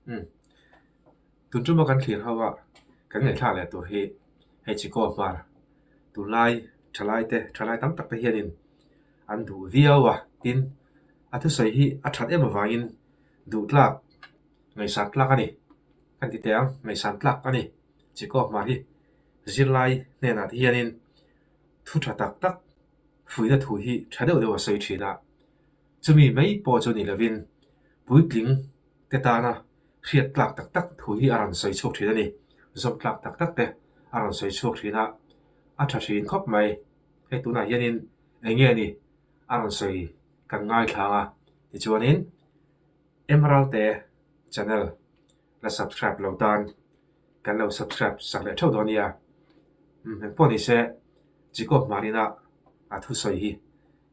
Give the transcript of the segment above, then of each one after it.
Umm. Tun tuma kan thlir ho a, kan ngaihthlak leh tur hi hei Chikaw hmar tunlai thalai te, thalai tam tak te hianin an duh viau a, tin a thusawi hi a that em avangin duh tlak, ngaihsan tlak a ni. Kan ti teh ang, ngaihsan tlak a ni. Chikaw hmar hi zirlai hnenah te hianin thu tha tak tak fuihna thu hi tha deuh deuh a sawi thin a, chumi mai pawh chu ni lovin puitling te tana hriat tlak tak tak thu hi a rawn sawi chhuak thin a ni. Zawm tlak tak tak te a rawn sawi chhuak thin a, a tha thin khawp mai. Hei tunah hianin eng nge ni a rawn sawi kan ngaithlang a, tichuanin Emerald te channel la subscribe lo tan kan lo subscribe sak leh theuh dawn nia. Umm engpawh ni se Jacob Marina a thusawi hi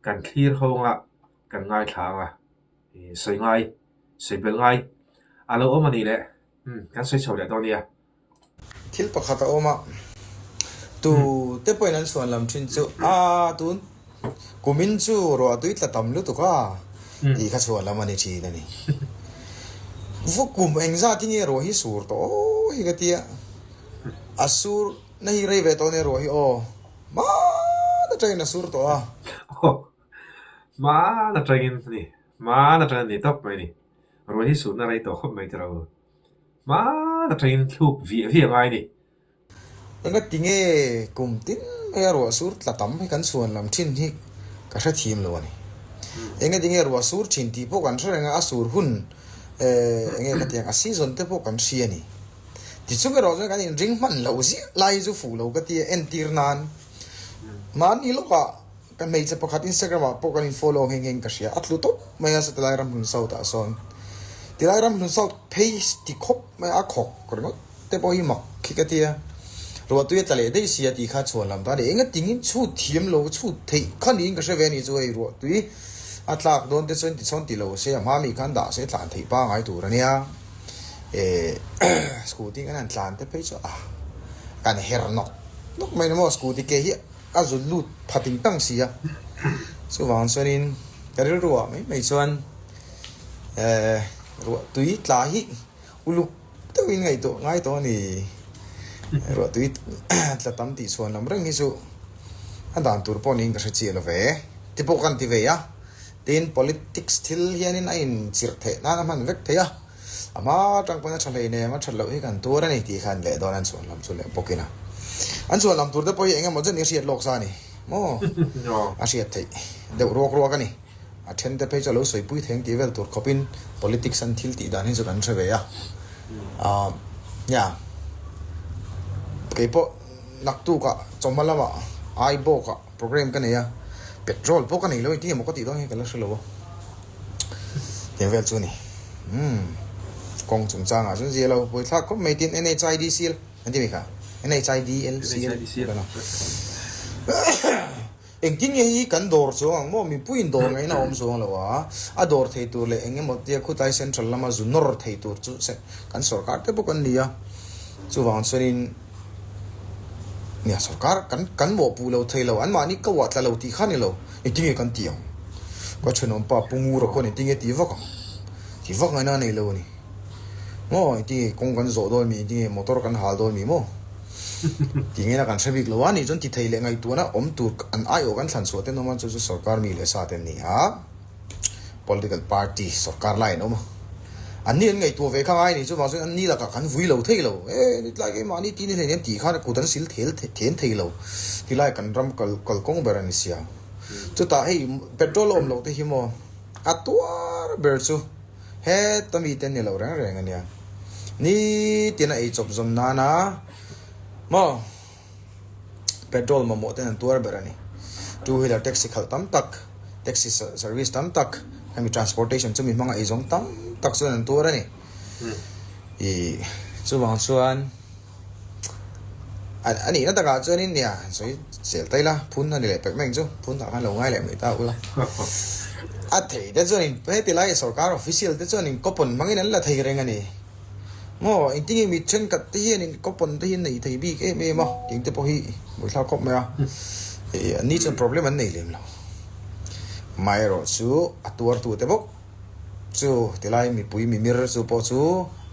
kan thlir ho anga kan ngaithla anga sawi ngai sawi belh ngai a lo awm a nih leh umm kan sawi chho leh dawn nia. Thil pakhat a awm a, tu te pawhin an chhuan lam thin chu a tun kumin chu ruah tui tla tam lutuk a tih kha chhuan lam a ni thin a ni. Vaw kum engzat hi nge ruah hi sur tawh aw hi ka tia, a sur na hi rei ve tawh ania ruah hi aw hmaan atangin a sur tawh a. Aw hmaan atangin a ni, hmaan atangin a ni tawp mai a ni. Ruah hi surna rei tawh khawp mai tiraw. Hmaan atangin thluk viah viah ngai a ni. Enga tinge kum tin maia ruah sur tla tam hi kan chhuan lam thin hi ka hre thim lo a ni. Enga tinge ruah sur thin tih pawh kan hre reng a, a sur hun enge ka ti ang a season te pawh kan hria a ni. Tichung erawh chuan kan inring hman loh ziah lai hi chu fuh lo ka ti a, entir nan mahni lawkah Ka hmeichhe pakhat Instagram ah pawh kan in follow nghe nghe in ka hria, a tlu tawp mai a satilai Ramhlun South ah sawn. Tilai Ramhlun South phei ti khawp mai a, a khawk ringawt te pawh hi mak khi ka tia. Ruahtui a tla leh daih sia tih kha chhuan lam ta a ni. Enga tingin chhut thiam lo, chhut theih kha niin ka hre ve a ni chu hei ruahtui a tlak dawn te chuan tisawn ti lo se a hma mi khan dah se tlan theih pangai tur a nia. Eh scooty kan han tlan te phei chu a kan her nawk nawk mai ni maw scooty ke hi. A zut lut pha ting tang si a, chuvang chuanin ka rilru ah mai mai chuan eh ruah tui tla hi uluk deuhin ngaihtuah ngai tawh a ni. Ruah tui tla tam tih chhuan lam reng hi chu a dan tur pawh niin ka hre chiah lo ve ti pawh ka ti ve a, tin politics thil hianin a inchirh theih nan a hman vek thei a. A hma atang pawn a tha hlei nem a that loh hi kan tuar a ni tih khan leh dawn an chhuan lam chu leh bawk in a. An chhuan lam tur te pawh hi eng emaw zet ni a hriat lawk sa a ni maw? A hriat theih deuh ruak ruak a ni. A then te phei chu a lo sawipui theng tih vel tur khawp in politics an thil tih dan hi chu kan hre ve a. Aaa nia keipawh naktuk ah chawhma lamah Aibawk ah Program ka nei a, petrol pawh ka nei lo engtin nge maw ka tih dawn hian ka la hre lo a, tiang vel chu a ni. Umm kawng chungchangah chuan zia lo buaithlak khawp mai tin NHIDCL an ti mai kha NHIDLCL ka engtin nge hi kan dawr chuang ang maw mipuiin dawr ngaihna a awm chuang lo a, a dawr thei tur leh eng emaw tia khutlai central lama zu nawr thei tur chu kan sorkar te bawk an ni a, chuvang chuanin. Nia sorkar kan kan mawhpuh lo thei lo, anmahni ka uah tla lo tih kha ni lo, engtinge kan ti ang? Ka thenawmpa Pu Ngura khuan engtinge ti vak ang? Ti vak ngaihna a nei lo a ni. Maw engtinge kawng kan zawh dawn mi, engtinge motor kan hal dawn mi maw? Tingena kan hre bik lo a nih chuan ti thei leh ngaihtuahna awm tur an aiawh kan thlan chhuah ten awm a, chu chu sorkar mi leh sa te an ni a. Political party sorkar lai an awm a, an ni an ngaihtuah ve kha ngai a ni chuvang chuan an ni lakah kan vui lo thei lo, e nitlai keimahni tih ni hleinem tih khan kut an sil thel then thei lo tilai kan ram kal kalkawng ber a ni sia. Chutah hei petrol a awm loh te hi maw a tuar ber chu heta mite an ni lo reng reng a nia, nitin a eichawp zawm nana maw. Petrol mamawh ten an tuar ber a ni. Two wheeler taxi khalh tam tak, taxi service tam tak, hemi transportation chu mi hmanga eizawng tam tak chuan an tuar a ni. Ih chuvang chuan a nihna takah chuanin nia sawi zel ta ila phun a ni leh pek mai ang chu, phun tah khan lo ngai leh mai ta ula. A thei te chuanin heti lai sorkar official te chuanin coupon hmangin an la thei reng a ni. Maw engtinge mi thenkhat te hianin coupon te hi an nei thei bik em em a, tih te pawh hi buaithlak khawp mai a, ih an ni chuan problem an nei lem lo. Amaherawh chu a tuartu te bawk chu tilai mipui mimir chu pawh chu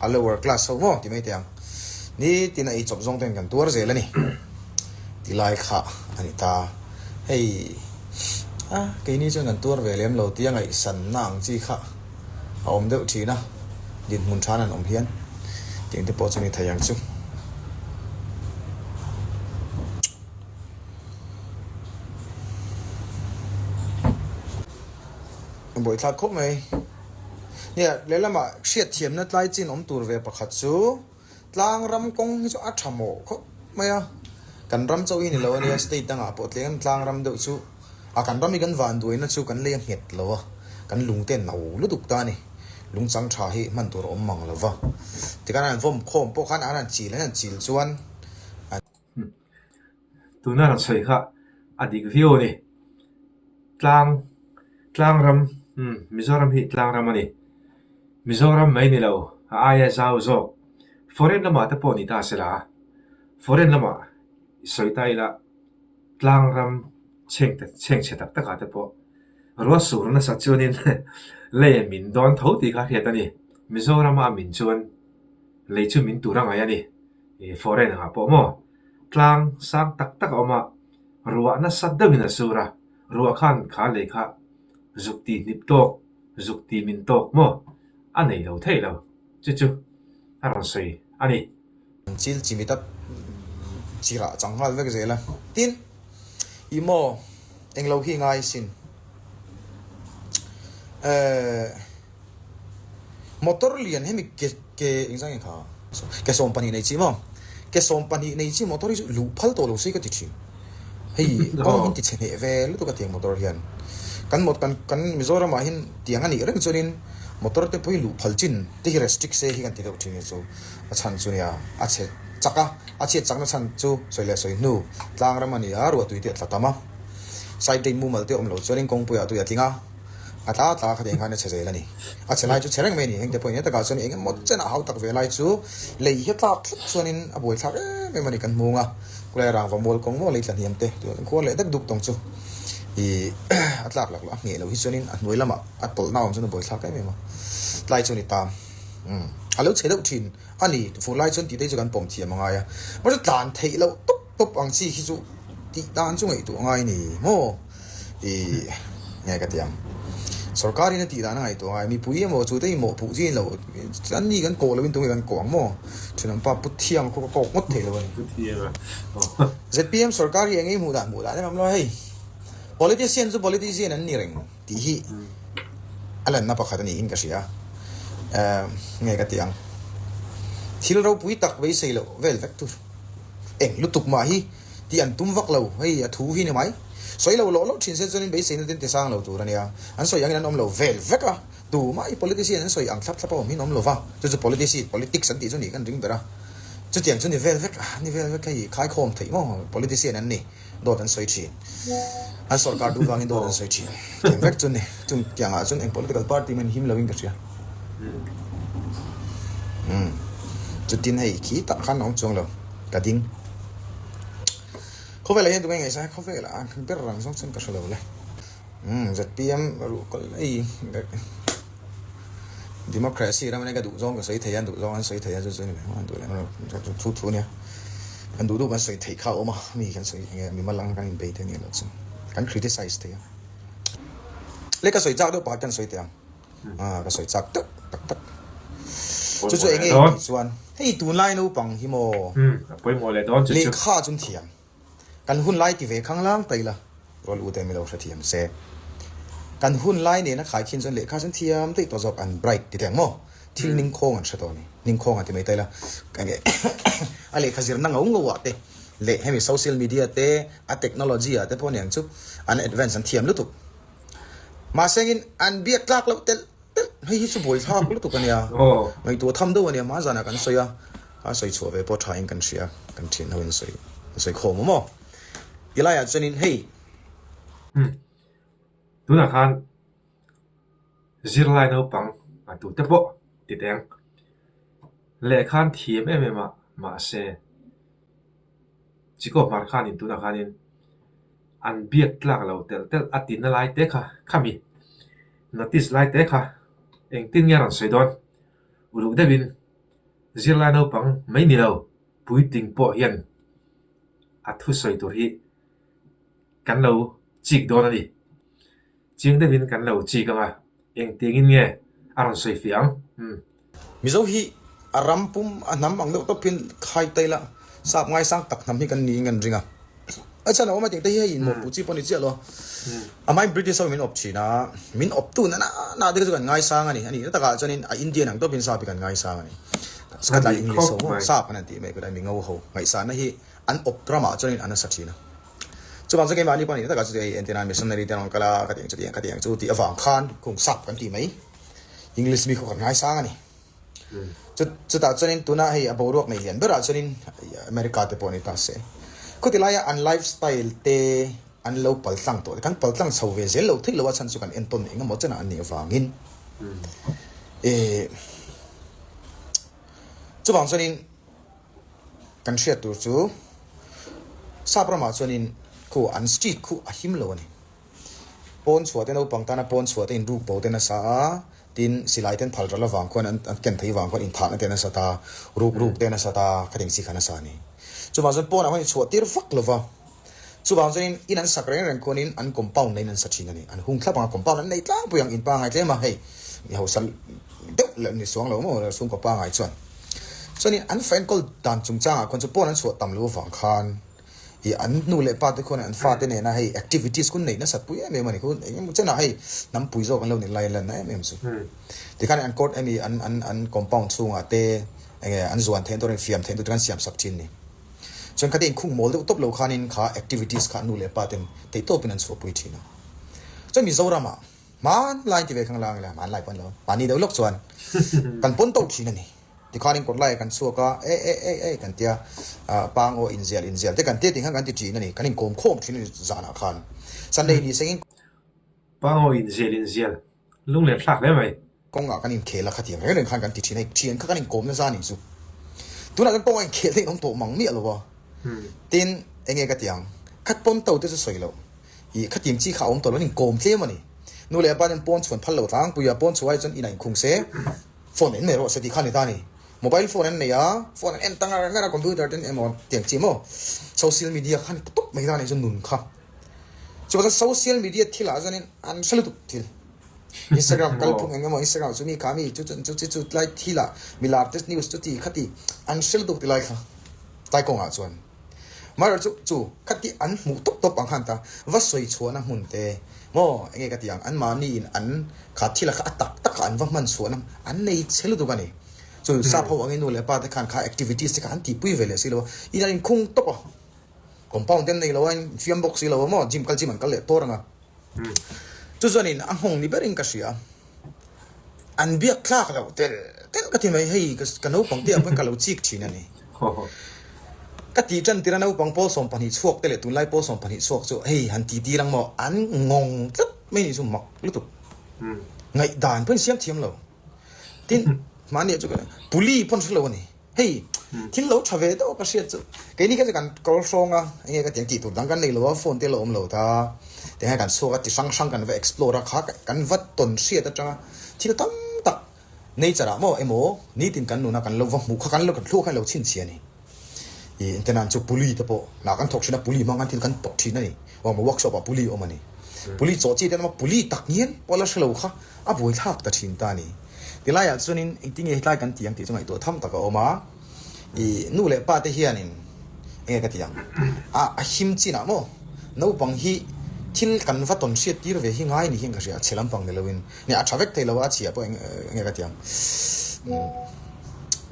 A lower class ho maw ti mai teh ang. Nitin a eichawp zawng ten kan tuar zel a ni. Ti lai kha a ni ta. Hei a keini chuan kan tuar ve lem lo tia ngaihsanna ang chi kha a awm deuh thin a, dinhmun than an awm hian tiang te pawh chu ni thei ang chu. A buaithlak khawp mai. Nia, lehlamah hriatthiamna tlai chin awm tur ve pakhat chu tlang ram kawng hi chu a tha mawh khawp mai a. Kan ram chauh hi ni lo a nia, state dangah pawh tleng tlang ram deuh chu a kan ram hi kan vanduaina chu kan lei a nghet lo a, kan lung te no lutuk ta a ni. Lungchang tha hi hman tur a awm mang lo va. Tikhan an han vawm khawm pawh khan an han chil an han chil chuan an. Tuna rawn sawi kha a dik viau a ni. Tlang, tlang ram, umm Mizoram hi tlang ram a ni. Mizoram mai ni lo, a aia zau zawk. Foreign lamah te pawh ni ta se la, foreign lamah i sawi ta ila tlang ram chheng chheng chhe tak takah te pawh ruah sur nasa chuanin lei a min dawn tho tih kha a hriat a ni. Mizorama a min chuan lei chu min tur a ngaih a ni. Foreign angah pawh maw? Tlang sang tak tak a awm a, ruah nasa deuhin a sur a, ruah khan kha lei kha zuk ti hnip tawk, zuk ti min tawk maw a nei lo theih lo, chu chu a rawn sawi a ni. An chil chimit a chirah chang nghal vek zel a, tin i maw englo hi ngai sin eh. Motor lian hemi ke ke engzah nge kha ke 12 nei chi maw ke 12 nei chi motor hi chu luh phal tawh lo se ka ti thin hei kawng in ti chhe hneh ve lutuk a tiang motor hian kan mot kan kan Mizoram ah hian tiang a nih reng chuanin motor te pawh hi luh phal chin te hi restrict se hi kan ti deuh thin hi chu a chhan chu nia a chhe chak a a chhiat chakna chhan chu sawi leh sawi hnu tlang ram a ni a ruahtui te a tla tam a side drain mumal te awm lo chuanin kawngpui ah tui a tling a. A tla tla kha tiang khan a chhe zel a ni. A chhe lai chu chhe reng mai a ni. Hengte pawhin he takah chuan eng emaw chenah hau tak ve lai chu lei hi a tlak thlap chuanin a buaithlak em em a ni kan hmung a. Kulai rangva mual kawng maw lei tla hniam te tih kan khuar leh dek duk tawng chu ih a tlak lak loh a ngheh loh hi chuanin a hnuai lamah a tawlhna a awm chuan a buaithlak em em a. Tlai chu a ni ta. Umm a lo chhe deuh thin a ni. Fur lai chuan tih te hi chu kan pawm thiam a ngai a. Mahse tlan theih loh tawp tawp ang chi khi chu tih dan chu ngaihtuah a ngai a ni maw. I nge ka ti ang. Sorkar in a tih dan a ngaihtuah ngai. Mipui emaw chu te hi mawhpuh chi in lo an ni kan kawh lo in tunge kan kawh ang maw? Thenawm pa Pu Thiang khaw ka kawk ngawt thei lo a ni. Pu Thiang a. ZPM sorkar hi eng nge hmuh dan hmuh dan em awm lo hei. Politician chu politician an ni reng tih hi a lanna pakhat a niin ka hria. Nge ka ti ang. Thil ropui tak beisei loh vel vek tur. Eng lutuk mah hi. Tih an tum vak lo, hei a thu hi ni mai. Sawi lo lawh lawh thin se chuanin beiseina ten ti sang lo tur a nia. An sawi angin an awm lo vel vek a, tumah hi politician an sawi ang thlap thlap a awm hi an awm lo va, chu chu politici, politics an tih chu nih kan ring ber a. Chutiang chu ni vel vek a, ni vel vek hei khaikhawm theih maw, politician an ni, dawt an sawi thin. An sorkar duh vangin dawt an sawi thin. Tiang vek chu ni, chung tiangah chuan eng political party mah in him loin ka hria. Umm, chutin hei khi tak khan a awm chuang lo, ka ding. Khawvelah hian tunge ngaihsang hi khawvelah a ber rang zawng chuan ka hre lo le. Umm ZPM ruh kal ei Democracy ram ania ka duh zawng ka sawi thei a, duh zawng an sawi thei a chu chu ni mai an duh leh chu thu thu ania. Kan duh duh kan sawi theih kha a awm a, mi kan sawi enge mimal ang kan inbei thei ania lo chu kan criticize thei a. Le ka sawi chak deuh pakhat kan sawi teh ang. Ah ka sawi chak deuh tak tak. Chu chu enge tih chuan hei tunlai naupang hi maw lehkha chu an thiam. Kan hun lai ti ve khang lang ta ila rual u te mi lo hrethiam se. Kan hun lai nena khaikhin chuan lehkha chu an thiam daih tawh zawk an bright ti teng maw. Thil ningkhawng an hre tawh a ni. Ningkhawng an ti mai ta ila enge a lehkha zirna ngau ngau ah te leh hemi social media te a technology ah te pawh aniang chu an advance an thiam lutuk. Mahsengin an biak tlak loh telh telh hei hi chu buaithlak lutuk a nia. Ngaihtuah tham deuh a nia hma zanah kan sawi a, a sawi chhuah ve pawh thain kan hria, kan thian ho in sawi an sawi khawm awm aw. Tilaiah chuanin hei. Umm tunah khan zirlai naupang a tute pawh ti teng lehkhan thiam em em a mahse Chikaw hmar khanin tunah khanin an biak tlak lo telh telh a tinna lai te kha khami notice lai te kha engtin nge a rawn sawi dawn uluk deuhin. Zirlai naupang mai ni lo, puitling pawh hian a thusawi tur hi kan lo chik dawn a ni. Chiang deuhin kan lo chik ang a, engtiangin nge a rawn sawi fiah ang? Umm. Mizo hi a ram pum a hnam ang deuh tawp hian khai ta ila, sap ngaisang tak hnam hi kan niin kan ring a. A chhan a awm a tih te hi hei inmawhpuh chi pawh a ni chiah lo a. Amahin British ho min awp thin a, min awptu na na te kha chu kan ngaisang a ni. A nihna takah chuanin a Indian ang tawpin sap hi kan ngaisang a ni. Scotland English ho maw sap an han tih mai kut a mingo ho ngaihsahna hi an awp ramah chuanin an nasa thin a. Chuvang chu keimahni pawh a nihna takah chu hei entirna missionary te an rawn kal a, ka tih ang chu tih ang ka tih ang chu tih avang khan kung sap kan tih mai English mi khaw kan ngaisang a ni. Chu chutah chuanin tuna hei a boruak nei lian berah chuanin America te pawh a ni ta se. Khuti laia an life style te an lo pal tlang tawh te kan pal tlang chho ve zel lo theih lo a chhan chu kan entawn eng emaw chenah an nih avangin eh chuvang chuanin kan hriat tur chu sap ramah chuanin khu an street khu a him lo a ni. Pawn chhuah te naupang tana pawn chhuah te inruk bo te nasa a, tin silai ten phal ral avang khuan an ken thei vang khuan inthahna te nasa ta, ruk ruk te nasa ta, khating chi kha nasa a ni. Chuvang chuan pawnah khuan inchhuah tir vak lo va, chuvang chuanin in an sak reng reng khuanin an compound neiin an sa thin a ni. An hung thlap ang a, compound an nei tlangpui ang, in pangai tlem a, hei mi hausa deuh leh ni suang lo maw chhungkaw pangai chuan. Chuanin an fa enkawl dan chungchangah khuan chu pawn an chhuah tam lo avang khan, Ih an nu leh pa te khuan an fate nena hei activities kun neih nasat pui em em a ni khu eng emaw chenah hei hnam pui zawk an lo nih lai a lan na em em chu. Tikhan an court emi an an an compound chhungah te enge an zuan theih tur infiam theih tur te khan siam sak thin ni. Chuan khati inkhung mawl deuh tawp lo khanin kha activities kha nu leh pa ten theihtawpin an chhuahpui thin a. Chuan Mizoramah hmanlai ti ve khang lang ila hmanlai pawh an lo mahni deuh lawk chuan kan pawn tawh thin a ni. Tikhanin kawt laiah kan chhuak a, e e e e kan tia, ah pang aw inzial inzial te kan tia tih khan kan ti thin a ni, kan inkawm khawm thin a ni zanah khan. Sunday ni sengin. Pang aw inzial inzial, lunglen thlak hle mai. Kawngah kan inkhel a khatiang reng reng khan kan ti thin a, thian kha kan inkawm nasa a nih chu. Tunah chuan kawngah inkhel te in awm tawh mang miah lo a. Tin, enge ka ti ang, khat pawn to te chu sawi loh, ih khatiang chi kha a awm tawh lo, an inkawm tlem a ni. Nu leh a pa ten pawn chhuan phal lo tlangpui a, pawn chhuah ai chuan inah inkhung se. Phone en mai rawh se tih kha a ni ta a ni. Mobile phone an nei a, phone an en ta ngar ngar a, computer ten emaw tiang chi maw social media khan ta tawp mai ta a nih chu nun kha. Chuvang chuan social media thilah chuanin an hre lutuk thil. Instagram kalphung eng emaw Instagram chu mi kha mi chu chu chu chu tlai thilah mi lar te news chu ti kha ti an hre lutuk ti lai kha tlai kawngah chuan. Amaherawhchu chu khati an hmuh tawp tawp ang khan ta va sawi chhuahna hmun te maw enge ka ti ang anmahni in an kha thil a kha a tak tak ah an va hman chhuahna an nei che lutuk a ni. Chu sap ho angin nu leh pa te khan kha activities te kha an tihpui ve leh si lo a, in an inkhung tawp a, compound te an nei lo a, infiam bawk si lo a maw gym kal gym an kal leh tawr ang a. Chu chuanin a nghawng ni berin ka hria. An biak tlak loh tel tel ka ti mai, hei ka naupang te ah pawhin ka lo chik thin a ni. Ka tih tan tir a naupang pawl 12 chhuak te leh tunlai pawl 12 chhuak chu hei han ti tir ang maw, an nghawng tlat mai ni chu mak lutuk. Ngaihdan pawhin siam thiam lo. Tin, mahni ah chu puli pawn hre lo a ni. Hei, thil lo tha ve deuh ka hriat chu, keini kha chu kan kawl hrawng a, enge ka tiang tih tur dang kan nei lo a, phone te a lo awm lo ta, tiang hian kan chhuak a, ti hrang hrang kan va explore a, kha kan va tawn hriat atanga thil tam tak nature ah maw emaw nitin kan nuna kan lo va hmuh kha kan lo kan thluak khan lo chhinchhiah a ni. Ih entenan chu puli te pawh hna kan thawk thin a, puli hmang khan thil kan tawk thin a ni, awm a workshop ah puli a awm a ni. Puli chawh chi te an awm a, puli tak ngial pawh la hre lo kha a buaithlak ta thin ta a ni. Tilaiah chuanin engtinge hetlai kan ti ang tih chu ngaihtuah tham tak a awm a, ih nu leh pa te hianin enge ka ti ang, a a him chinah maw naupang hi thil kan va tawn hriat tir ve hi ngai ni hian ka hria, a chhe lampang ni loin nia a tha vek thei lo a, a chhia pawh eng enge ka ti ang, umm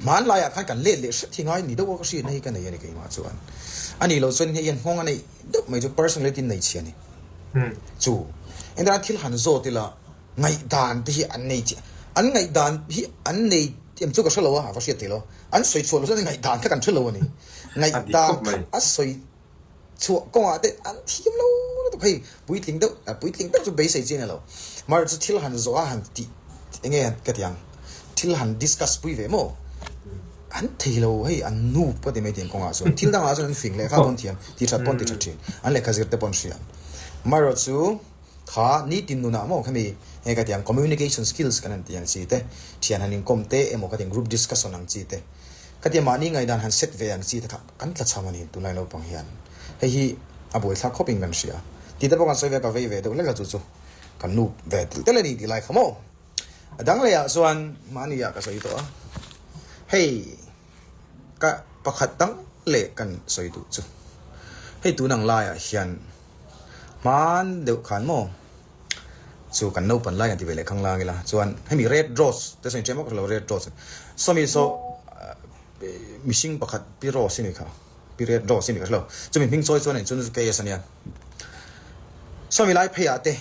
hmanlaiah khan kan let leh hret hi ngai ni deuh a ka hriatna hi ka nei a ni keimah chuan, a nih loh chuan hei hian nghawng a neih deuh mai chu personality nei chhia a ni chu, engtin a thil han zawt ila. Ngaihdan te hi an nei chiah. An ngaihdan hi an nei em chu ka hre lo a, a va hriat thei lo. An sawi chhuah lo chuan ngaihdan kha kan hre lo a ni. Ngaihdan kha a sawi chhuah kawngah te an thiam lo lutuk hei puitling deuh, puitling deuh chu beisei chi a ni lo. Mahse chu thil han zawh a han tih eng nge ka ti ang, thil han discuss pui ve maw? An thei lo hei an nu ka ti mai tih ang kawngah chuan. Thil dangah chuan an fing lehkha pawn thiam, ti that pawn ti that thin. An lehkha zir te pawn hria. Mahse chu. Kha nitin nunah maw khami hei ka ti ang communication skills kan han ti ang chi te, thian han inkawm te emaw ka ti ang group discussion ang chi te. Khatia mahni ngaihdan han set ve ang chi te kha kan tla chham a ni tunlai naupang hian. Hei hi a buaithlak khawpin kan hria. Tih te pawh kan sawi ve a, ka vei ve deuh hlek a chu chu kan nu ve telh telh a ni tih lai kha maw. A dang lehah chuan mahni ah ka sawi tawh a, hei ka pakhat dang leh kan sawi duh chu hei tun ang laiah hian hman deuh khan maw chu kan naupan lai kan ti ve leh khang lang ila chuan hemi red rose te sawi ṭem vak lo red rose sawmi saw mihring pakhat pi rose i ni kha pi red rose i ni ka hrelo chumi hming chawi chuan engchuan chu case ania sawmi lai pheiah te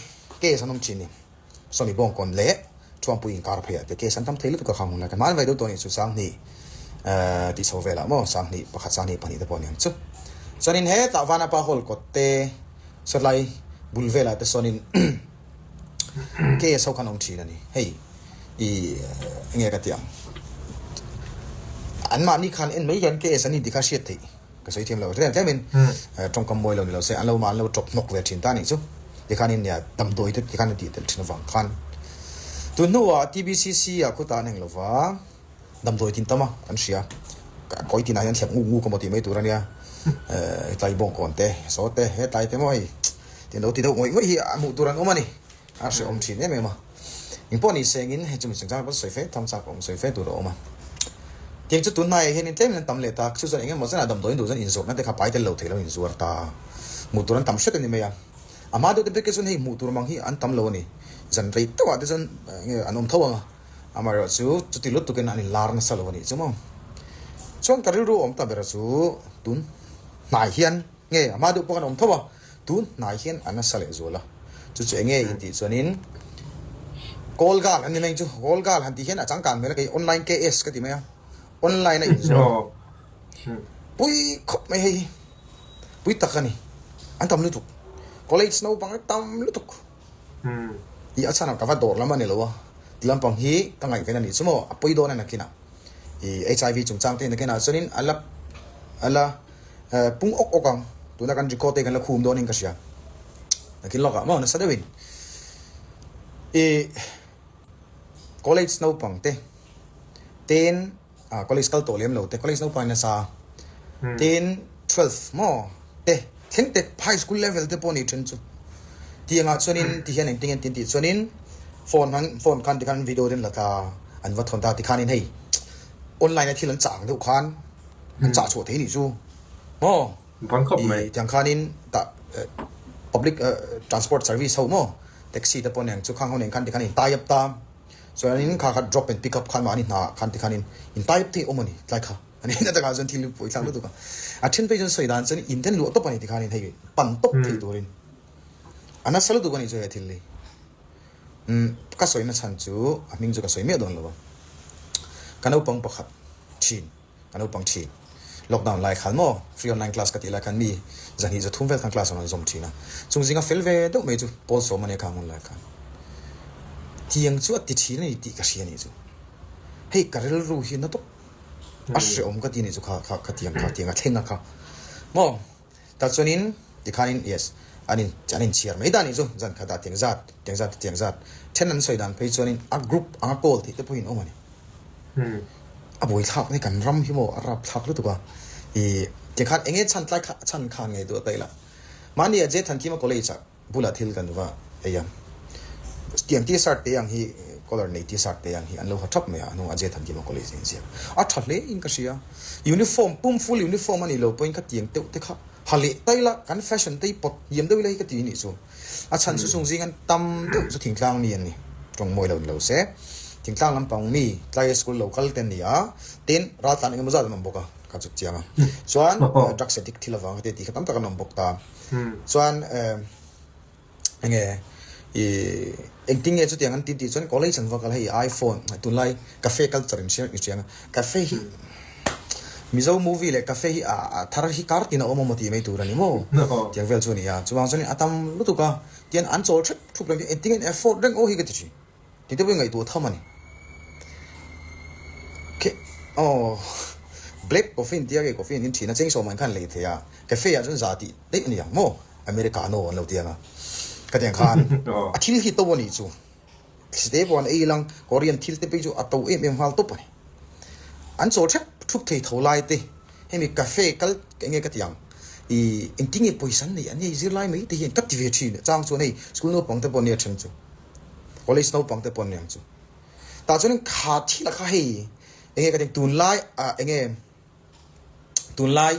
case an awm ṭhin ni. Sawmi Bawngkawn leh Thuampui inkar pheiah te case an tam thei lutuk a khang hun lai khan hmanvai deuh tawh a nih chu Sanghnih tih chho velah maw Sanghnih pakhat Sanghnih pahnih te pawh a ni ang chu. Chuanin hetah Vanapa Hall kawt te sawtlai bul velah te sawnin case ho khan awm thin a ni. Hei i enge ka tih ang anmahni khan en mai hian case an intih kha hriat theih. Ka sawi thiam lo tlem tlemin tawngkam mawi lo ni lo se an lo mah an lo tawp hnawk ve thin ta anih chu tikhanin nia damdawi te tikhan an tih tel thin avang khan tun hnuah TBCC ah khutah an eng lova damdawi tin tam a an hria kawi tinah hian thlep nguk nguk emaw tih mai tur ania hetlai bawngkawn te saw te hetlai te maw hei tih an lo ti deuh ngawih ngawih hi a hmuh tur an awm a ni. A hrehawm thin em em a. Engpawh ni sengin hei chumi chungchang pawh sawi fe tham chak a awm, sawi fe tur a awm a. Tiang chu tunhnaiah hianin tlemin an tam leh ta, chu chuan eng emaw zenah damdawiin duh chuan inzawrhna te kha pai tel lo thei lo inzuar ta. Hmuh tur an tam hret a ni mai a. A hma deuh te phei chuan hei hmuh tur mang hi an tam lo a ni. Zan rei teuhah te chuan enge an awm tho ang a. Amaherawhchu chuti lutukin an inlar nasa lo a nih chu maw. Chuan ka rilru awm ta ber chu tun hnai hian Nge, a hma deuh pawh kan awm tho a, tun hnai hian a nasa leh zual a. Chu chu enge in tih chuanin call girl an ni mai chu, call girl han tih hian a changkan hmel a kei online KS ka ti mai a, online a inzuar pui khawp mai hei hi, pui tak a ni, an tam lutuk, college naupang tam lutuk tih a chhan a ka va dawr lam a ni lo a, ti lampang hi ka ngaihven a nih chu maw, a pawi dawn a nakinah ih HIV chungchang te nakinah chuanin a la a la. Pung awk awk ang, tuna kan record te kan la khum dawnin ka hria. Nakin lawkah maw nasa deuhin i college naupang te ten ah college kal tawh lem lo te college naupang in nasa ten 12 maw te thleng te high school level te pawh ni then chu tiangah chuanin ti hian engtin nge an tih chuanin phone han phone khan tikhan video te an la ta an va thawn ta tikhanin hei online a thil an chah ang deuh khan an chah chhuah thei nih chu maw Bang khawp mai. I tiang khanin tah public transport service ho maw taxi te pawh nen chu khang ho nen khan tikhan in tie up ta chuanin kha kha drop and pick up khan mahni hna khan tikhanin in tie up thei awm a ni tlai kha ani na takah chuan thil pawi thlak lutuk a a then phei chuan sawi dan chuan in ten luah tawp a ni tikhanin hei pan tawp thei turin a nasa lutuk a nih chu he thil hi umm ka sawi na chhan chu a hming chu ka sawi miah dawn lo a ka naupang pakhat thin. Ka naupang thin. Lockdown lai khan maw free online class ka tih lai khan mi zahnih zathum vel khan class a rawn zawm thin a. Chung zinga fel ve deuh mai chu pawl sawm a nia kha hmun lai khan. Tiang chu a ti thin a ni tih ka hria a nih chu. Hei ka rilru hi na tawp a hrehawm ka ti a nih chu kha kha kha tiang kha tiang a thleng a kha maw. Tah chuanin tikhanin yes an in an inchhiar mai dan nih chu zan khatah tiang zat tiang zat tiang zat then an sawi dan phei chuanin a group anga call theih te pawhin awm a ni. A buaithlak mai kan ram hi maw a rapthlak lutuk a i tikhan enge chhan tlai kha chhan khan ngaihtuah ta ila mahni ah Jethan Kima college ah Bulah thil kan va ei a, tiang t-shirt te ang hi collar nei t-shirt te ang hi an lo ha thap mai a, a hnungah Jethan Kima College a inziak. A tha hle in ka hria. Uniform pum full uniform a nih loh pawhin ka tiang deuh te kha ha leh ta ila kan fashion te hi pawt hniam deuh ila hi ka ti nih chu. A chhan chu chung zing an tam deuh chu thingtlang mi an ni. Tawng mawi lo ni lo se. Thingtlang lampang mi tlai school lo kal te an ni a, tin raltlan engemaw zat an awm bawk a, ka chuk chiang a. Chuan drugs addict thil avang te tih kha tam tak an awm bawk ta. Chuan enge i engtin nge chutiang an ti tih chuan college an va kal hei iPhone tunlai cafe culture in hria i hria ang a cafe hi Mizo movie leh cafe hi a thar hi kar tin a awm amaw tih mai tur a ni maw tiang vel chu a ni a chuvang chuan a tam lutuk a tian an chawl thep thup reng engtin nge an afford reng aw hi ka ti thin. Ti deuhin ngaihtuah tham a ni. Ke aw Black coffee in tia ke coffee an in thin a, cheng sawmah in khan lei thei a, cafe ah chuan za tih daih a ni ang maw? Americano an lo ti ang a, ka ti ang khan a thil hi to a nih chu. Thli te pawh an ei lang, Korean thil te phei chu a to em em nghal tawp a ni. An chawl thep thup thei tho lai te, hemi cafe kal eng nge ka ti ang, ih engtin nge pawisa an neih an nei zirlai mai te hian ka ti ve thin a, chang chuan hei school naupang te pawh nia then chu, college naupang te pawh an ni ang chu. Tah chuan kha thil ah kha hei eng nge ka ti ang tunlai ah eng nge tunlai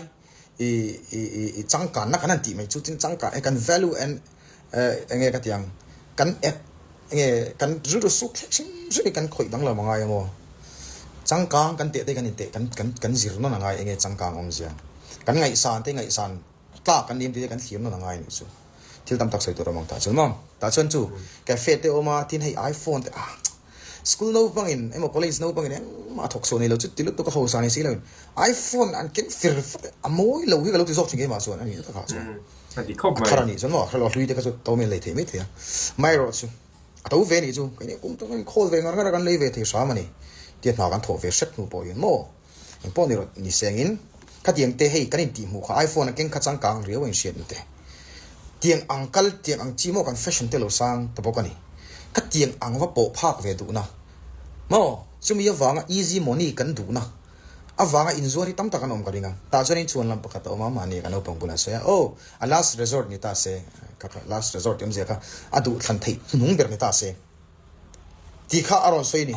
ih ih ih changkanna kan han tih mai chu tin changkan kan value and eng nge ka ti ang kan app eng nge kan rilru suk thlek hrim hrim hi kan khawih danglam a ngai emaw changkang kan teh te kan inteh kan kan kan zir nawn a ngai eng nge changkang awmzia kan ngaihsan te ngaihsan tlak kan nim tih te kan thlir nawn a ngai anih chu thil tam tak sawi tur a awm ang tah chuan maw tah chuan chu cafe te awm a tin hei iphone te ah School naupangin emaw college naupangin engmah a thawk chhuah nei lo chu ti lutuk a hausa ni si loin iPhone an ken fir fat a mawi lo hi ka lo ti zawk thin keimah chuan a nih takah chuan A ti khawp a mai. thar a nih chuan maw a hrelo hlui te kha chu to min lei thei mai thei a amaherawh chu a to ve nih chu keini kum tam in khawl ve ngar ngar a kan lei ve thei hram a ni tia hna kan thawh ve hrep hnu pawh hian maw Eng pawh ni rawh ni sengin khatiang te hei kan intih hmuh kha iPhone a keng kha changkang riau a inhriat nu te. Tiang ang kal tiang ang chi maw kan fashion te lo sang ta bawk a ni. Khatiang ang va pawh phak ve duhna maw chumi avanga easy money kan duhna avanga inzuar hi tam tak an awm ka ring a. Tah chuan inchhuan lam pakhat a awm a mahni kan naupang bulah sawi a aw a last resort ni ta se kha kha last resort tih awmzia kha a duh thlan theih hnung ber ni ta se tih kha a rawn sawi a ni.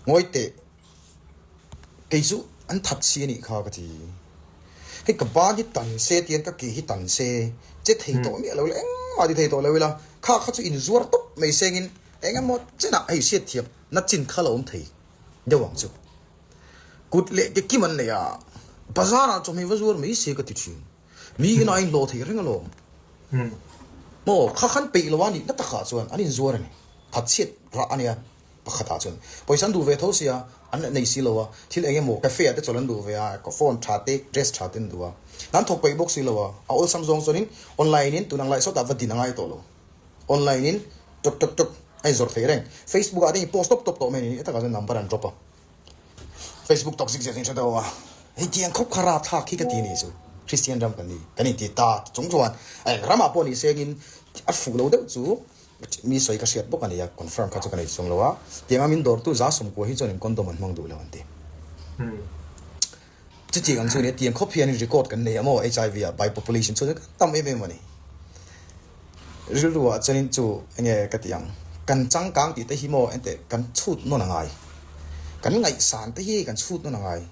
Ngawi teh. Kei chu an that si a nih kha ka ti. Hei ka ban hi tan se tian ka ke hi tan se, che thei tawh miah lo ila engmah ti thei tawh lo ila, kha kha chu inzuar tawp mai sengin eng emaw chenah hei hriat thiam na chin kha la awm thei deuh ang chu. Kut leh ke kim an nei a, bazar ah chawhmeh va zuar mai se ka ti thin. Mi inah a inhlawh thei reng alawm. Maw kha khan peih lo a nih na takah chuan an inzuar a ni. Thatchhiat rah a nia. Pakhatah chuan pawisa an duh ve tho sia, an nei si lo a, thil eng emaw cafe ah te chawlh an duh ve a, phone tha te, dress tha te an duh a, an thawk peih bawk si lo a, a awlsam zawng chuanin online in tun ang lai sawtah va din a ngai tawh lo, online in tuk tuk tuk a inzawrh thei reng, Facebook ah te in post tawp tawp tawh mai a ni, hetakah chuan number an drop a, Facebook toxic zia chu in hre deuh a, hei tiang khawp kha rapthlak hi ka ti a nih chu, Christian ram kan ni, kan inti ta chung chuan eng ramah pawh ni sengin a fuh lo deuh chu. Mi sawi ka hriat bawk a nia, confirm kha chu ka nei chuang lo a, tianga min dawrtu za sawmkua hi chuan in condom an hmang duh lo an ti. Chutiang ang chu nia, tiang khawp hian record kan nei a maw HIV ah by population chuan kan tam em em a ni. Rilru ah chuanin chu enge ka ti ang, kan changkang tih te hi maw enteh kan chhut nawn a ngai, kan ngaihsan te hi kan chhut nawn a ngai,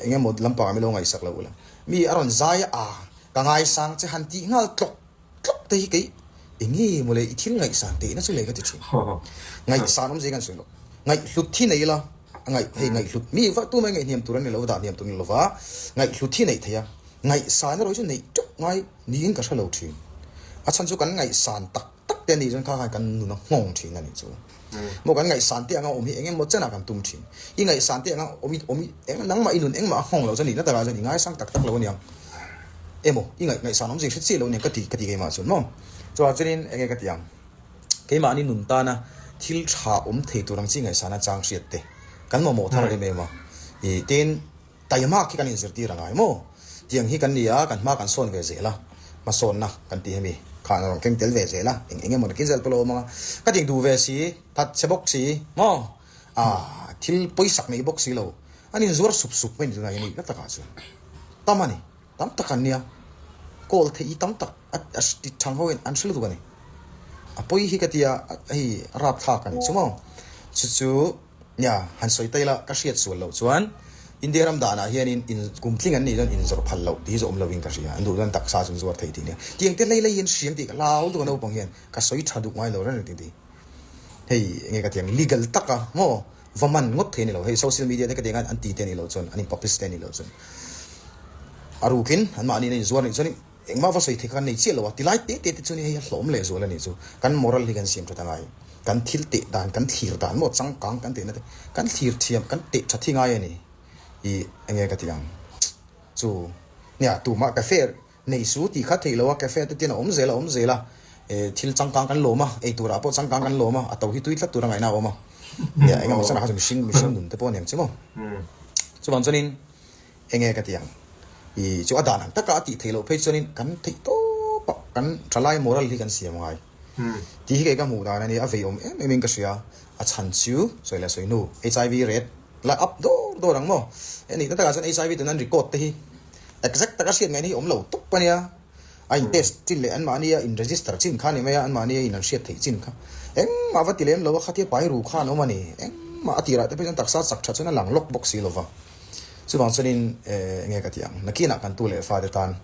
enge maw lampang ah mi lo ngaihsak lo ula, mi a rawn zai a ka ngaisang che han tih nghal tlawk. Tlawk te hi kei eng nge mawle i thil ngaihsan tehna chu lei ka ti thin. Ngaihsan awm zia kan sawi lo. Ngaihhlut hi nei ila, a ngaih hei ngaihhlut mi va tumah ngaihhniam tur a ni lo, dah hniam tur a ni lo va, ngaihhlut hi neih theih a, ngaihsan erawh hi chu neih teuh ngai niin ka hre lo thin. A chhan chu kan ngaihsan tak tak te a nih chuan kha khan kan nun a nghawng thin a nih chu. Maw kan ngaihsan te anga awm hi eng emaw chenah kan tum thin. I ngaihsan te anga awm i awm i eng nangmah i nun engmah a nghawng lo chuan nihna takah chuan i ngaisang tak tak lo aniang emaw i ngaih ngaihsan awm zing hre chiah lo aniang ka ti ka ti keimah chuan maw. Chuvang chuanin eng nge ka ti ang keimahni nun tana thil tha awm thei tur ang chi ngaihsana chang hriat te kan mamawh thar em em a i tin Taimak hi kan inzirtir a ngai maw? Tiang hi kan ni a, kan hma kan sawn ve zel a, hmasawnna kan tih hemi khan a rawn keng tel ve zel a, eng eng emaw nakin zel pawh lo awm ang a, ka ting duh ve si, that chhe bawk si maw? Ah, thil pawisak nei bawk si lo, an inzuar sup sup mai ni tunah hian ih la takah chuan tam a ni, tam tak an nia, kawl theih hi tam tak a ti thang ho hian an hre lutuk a ni, a pawi hi ka tia hei a rapthlak a ni chu maw? Chu chu. Nia, han sawi ta ila, ka hriat sual loh chuan India ram danah hianin in kum tling an nih chuan inzawrh phal loh tih hi chu awm lovin ka hria. An duh chuan taksa chu an zuar thei tih nia. Tiang te hlei hlei hian hriam tih ka hlau lutuk a naupang hian ka sawi tha duh ngai lo reng reng tih. Hei enge ka tiang legal taka maw va man ngawt thei a ni lo. Hei social media te ka tiang an ti te a nih loh chuan an in publish te a nih loh chuan a rukin anmahni in an inzuar a nih chuan Engmah va sawi thei kha kan nei chiah lo a, tilai te te te chu hei a hlawm leh zual a nih chu. Kan moral hi kan siam that a ngai. Kan thil teh dan, kan thlir dan maw changkang kan tehna te kan thlir thiam, kan teh tha thi ngai a ni. Ih eng nge ka ti ang chu nia tumah cafe nei su tih kha theih lo a, cafe te tin a awm zel a awm zel a, eh thil changkang kan lawm a, ei turah pawh changkang kan lawm a, a to hi tui tlat tur a ngaihna a awm a. Nia eng emaw chuan a kha chu mihring mihring nun te pawh a ni ang che maw. Chuvang chuanin. Enge ka ti ang? I chu a dan ang taka a tih theih loh phei chuanin kan theih tawp a, kan thalai moral hi kan siam ngai. Tih hi kei ka hmuh dan a ni, a veiawm em em in ka hria. A chhan chu sawi leh sawi hnu, HIV rate. La up dawr dawr ang maw? Hei nihna takah chuan HIV tuna an record te hi exact taka hriat ngaihna hi awm lo tawp a nia. A in test chin leh anmahnia in register chin kha a ni mai a, anmahnia in an hriat theih chin kha. Engmah va ti lem lo a, khatia pai ru khan awm a ni. Engmah a tirah te phei chuan taksa chak tha chuan a lang lawk bawk si lo va. Chuvang chuanin eng nge ka tih ang, nakinah kan tu leh fate tan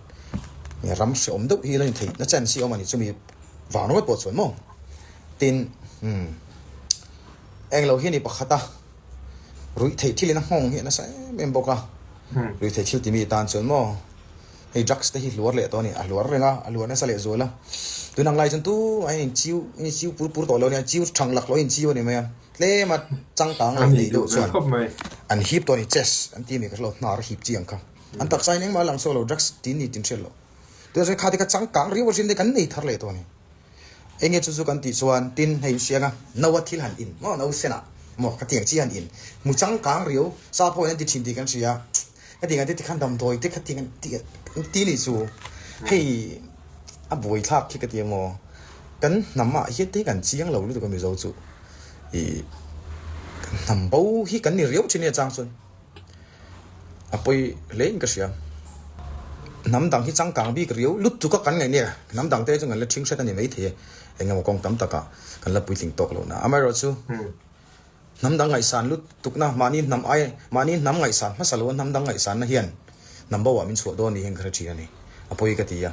ram hrehawm deuh hi la ni theih na chance hi a awm a ni, chumi vang ringawt pawh chuan maw? Tin, umm eng lo hi a ni pakhat a, ruih theih thil in a nghawng hi a nasa em em bawk a, ruih theih thil timi tan chuan maw hei drugs te hi hluar leh tawh a ni, a hluar reng a, a hluar nasa leh zual a, tun ang lai chuan tumah hian in chiu in chiu pur pur tawh lo a nia, chiu thang lak hlawh in chiu a ni mai a, tlem a changkang leh nei deuh chuan an hip tawh a ni, chest an ti a mi ka hre lo, hnar a hip chi ang kha, an taksa in engmah a lang chhuak lo, drugs tin ni tin hriat loh, tunah chuan kha te kha changkang riau a hriat te kan nei thar leh tawh a ni. Enge chu chu kan tih chuan tin hei hriang a, no a thil han in maw no sen ah maw ka tiang chi han in hmu changkang riau sa pawh in an ti thin tih kan hria ka ti ngai te khan damdawi te kha ti an ti an ti nih chu hei a buai thlak khi ka ti maw kan hnam ah hian te hi kan chiang lo lutuk a mizo chu ih kan hnam bo hi kan ni riau thin a nia chang chuan. A pawi hle in ka hria. Hnam dang hi changkang bik riau lutuk a kan ngaih nia. Hnam dang te chu kan la ṭhing hret a ni maithei e. Eng emaw kawng tam takah kan la puitling tawk lo na. Amaherawhchu hnam dang ngaihsan lutukna mahni hnam ai mahni hnam ngaihsan hmasa lo a hnam dang ngaihsanna hian hnam bo ah min chhuah dawn ni hian ka hre ṭhin a ni. A pawi ka ti a.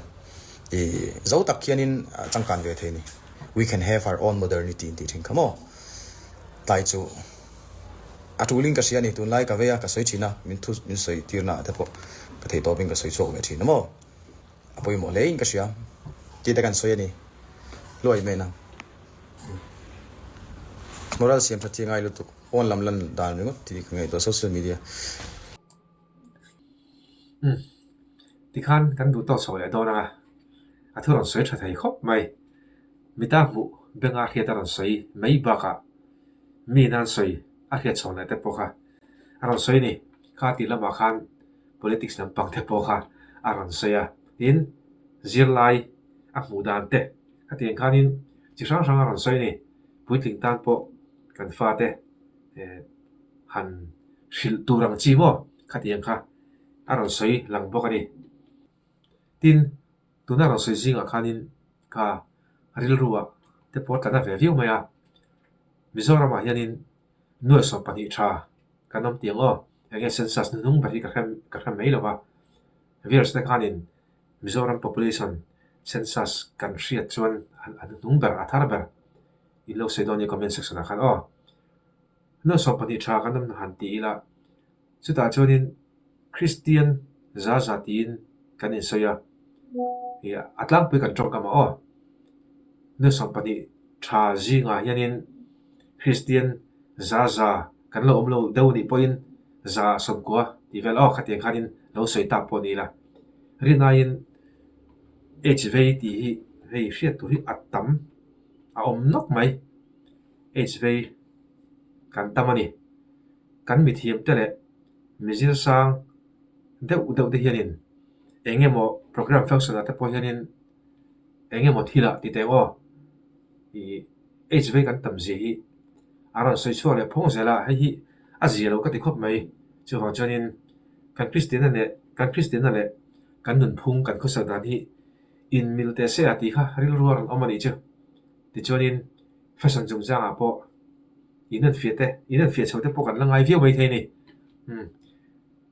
I zo tak hianin changkan ve thei a ni. We can have our own modernity in tih ṭhin kha maw? Tlai chu. A tulin ka hria a ni, tunlai ka vei a, ka sawi thin a, min thu min sawi tirna ah te pawh ka theih tawpin ka sawi chhuak ve thin a maw? A pawimawh hle in ka hria tih te kan sawi a ni hluai mai na. Moral siam that chi ngai lutuk, pawn lam lan dan ringawt tih ka ngaihtuah social media. Umm, tikhan kan duh tawk chho leh dawn anga, a thu rawn sawi tha thei khawp mai. Mita hmuh benga hriat a rawn sawi mai bakah mi nan sawi a hriat chho leh te pawh kha a rawn sawi a ni. Kha tih lamah khan politics lampang te pawh kha a rawn sawi a, tin zirlai a hmuh dan te khatiang khanin chi hrang hrang a rawn sawi a ni. Puitling tan pawh kan fate eh han hrilh tur ang chi maw khatiang kha a rawn sawi lang bawk a ni. Tin, tuna rawn sawi zingah khanin kha rilruah te pawh tla na ve viau mai a, Mizoramah hianin nuai 12 tha kan awm tih ang aw, enge census hnuhnung ber hi ka hre ka hre mai lo va, viewers te khanin Mizoram population census kan hriat chuan a hnuhnung ber a thar ber in lo sawi dawn nia comment section ah khan aw. Nuai 12 tha kan awm han ti ila chutah chuanin Kristian za za tiin kan insawi a, ih a tlangpui kan tawngkam a aw. Nuai 12 tha zingah hianin Kristian za za kan lo awm lo deuh nih pawhin za 90 tih vel aw khatiang khanin lo sawi tak pawh ni ila. Rin aiin H vei tih hi hei hriat tur hi a tam a awm nawk mai. H vei kan tam a ni. Kan mithiam te leh mizir sang deuh deuh te hianin eng emaw program function ah te pawh hianin eng emaw thil ah ti teh aw ih H vei kan tam zia hi a rawn sawi chhuak leh phawng zel a, hei hi a zia lo ka ti khawp mai. Chuvang chuanin kan Kristianna leh kan Kristianna leh kan nunphung kan khawsak dan hi inmil teh se a tih kha rilru a rawn awm a nih chu. Tichuanin fashion chungchangah pawh in an fiah te in an fiah chho te pawh kan la ngai viau mai thei a ni. Umm.